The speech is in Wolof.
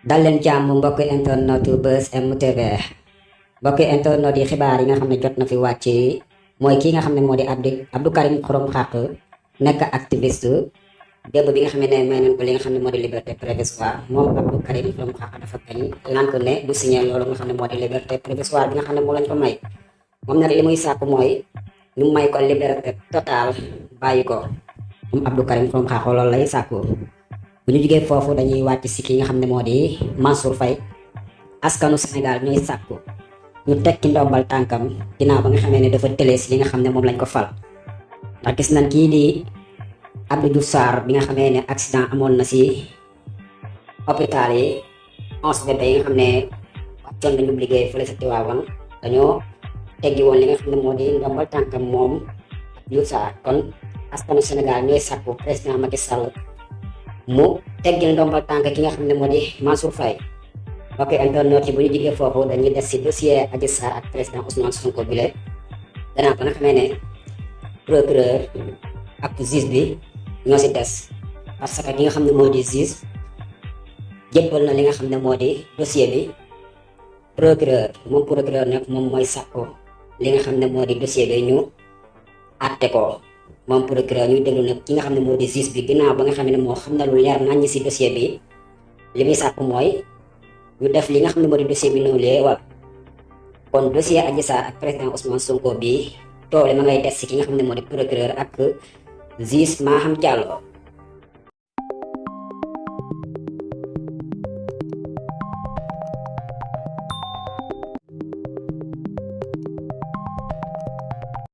dal leen jàmm mbokk internet Buzz M TV mbokk internet yi xibaar yi nga xam ne jot na fi wàcc mooy kii nga xam ne moo di Abdou Karim Xurum Xaq nekk activiste démb bi nga xam ne may nañ ko li nga xam ne moo di liberté provisoire moom Abdou Karim Xurum Xaq dafa bañ lànk ne du signé loolu nga xam ne moo di liberté provisoire bi nga xam ne moo lañ ko may moom nag li muy sàkku mooy ñu may ko liberté totale bàyyi ko moom Abdou Karim Xurum Xaq loolu lay sàkku. bu ñu jugee foofu dañuy wàcc si ki nga xam ne moo di Mansour Faye askanu Sénégal ñooy sàkku ñu tekki ndombal tànkam ginnaaw ba nga xamee ne dafa tëlee si li nga xam ne moom lañ ko fal ndax gis nañ kii di Abdou Diouf Sarr bi nga xamee ne accident amoon na si hôpital yi 11 bébé yi nga xam ne wàccoon nañu liggéey fële sa Tivaouane dañoo teggi woon li nga xam ne moo di ndombal tànkam moom Abdou Diouf Sarr kon askanu Sénégal ñooy sàkku président Macky Sall mu teggil ndombal tànk ki nga xam ne moo di Mansour Faye ok internet yi bu ñu jigee foofu dañuy des si dossier Adji Sarr ak président Ousmane Sonko bile gannaaw ba nga xamee ne procureur ak juge bi ñoo si des parce que ki nga xam ne moo di juge jébbal na li nga xam ne moo di dossier bi procureur nag moom mooy sàkku li nga xam ne moo di dossier bi ñu àtte ko moom procureur ñuy déglu nag ki nga xam ne moo di juge bi ginnaaw ba nga xam ne moo xam na lu leer naññ si dossier bi li muy sàkku mooy ñu def li nga xam ne moo di dossier bi noonu lee wala kon dossier Adji Sarr ak président Ousmane Sonko bi toole ma ngay des si ki nga xam ne moo di procureur ak juge Maham Diallo